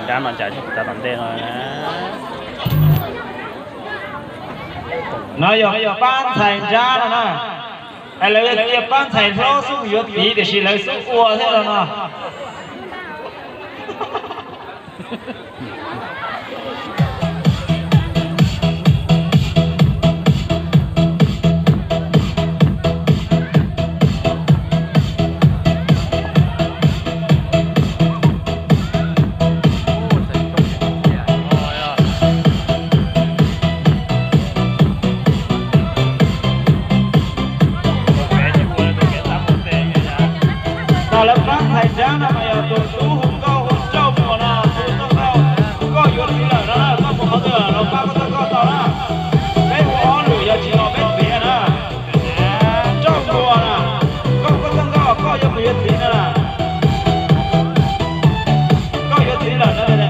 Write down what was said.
Nrab no cas cov tom ntej no. No yog pab ntxhais nrab no na. Es lawv cia pab ntxhais hlob xub yuav txiv tiam sis lawv xub ua thiab no no. Tos lawv pab ntxhais nrab no mas yog tus tub hu nkauj hu Nrauj Muas no, hu nkauj, hu nkauj yuav txiv lawm no, koj mus qhov twg los pab koj txoj nkauj tau na. Peb hu ob lwm yog tsis los peb txiav na. Nrauj Muas na, koj, koj txoj nkauj koj yuav mus yuav txiv no na. Koj yuav txiv lawm no.